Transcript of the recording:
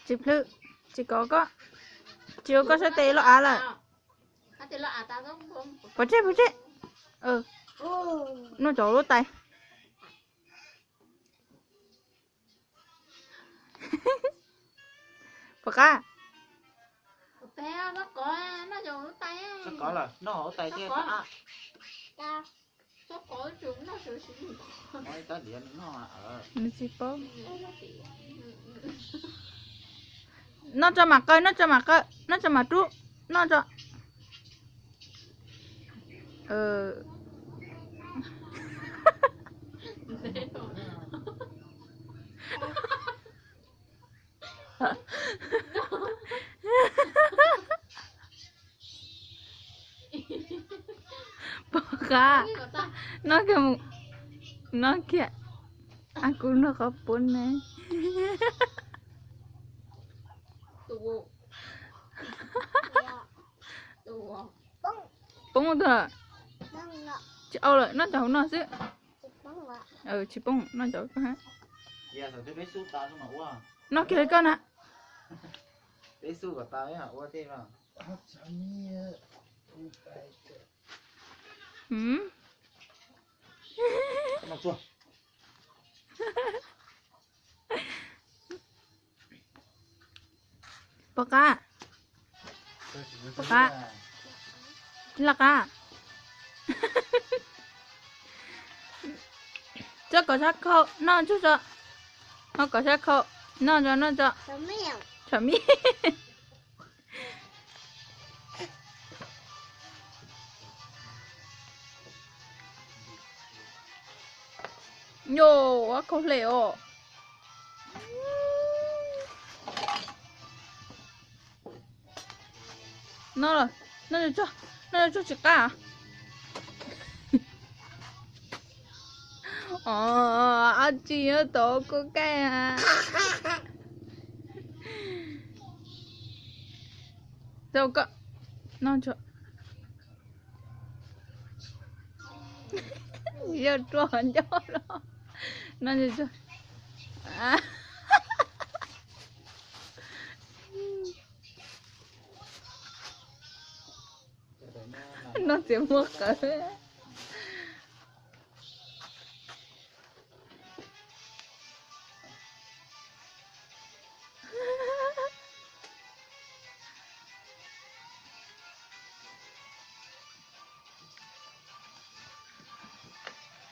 Tsis plhws, tsis kov koj, tsis ua koj sab tes loj av lawm. Pov tseg, pov tseg. Noj cov lub tais. Pov qab. Nws tsis paub. Noj tso mam qaw, noj tso mam qaw, noj tso mam rub, noj tso. Pov qab, noj kiag, noj kiag, kuv noj qhov poob ne. Poob tuag. Tsis au lawm, noj cov hauv no xwb. Tsis poob, noj cov koj hab. Noj kiag li koj na. Pov qab, pov qab, laj qab. Tso kom sab khau noj tso, ho kom sab khau noj tso, noj tso. Tsam mij. Yog, ua khau hle os. Noj, noj tso, noj tso tsis qab. Os, ab tsi nyob tod kuj kaij. Tau koj, noj tso. Yog ruaj ncauj los. Noj tso. Noj txiav muag qawv.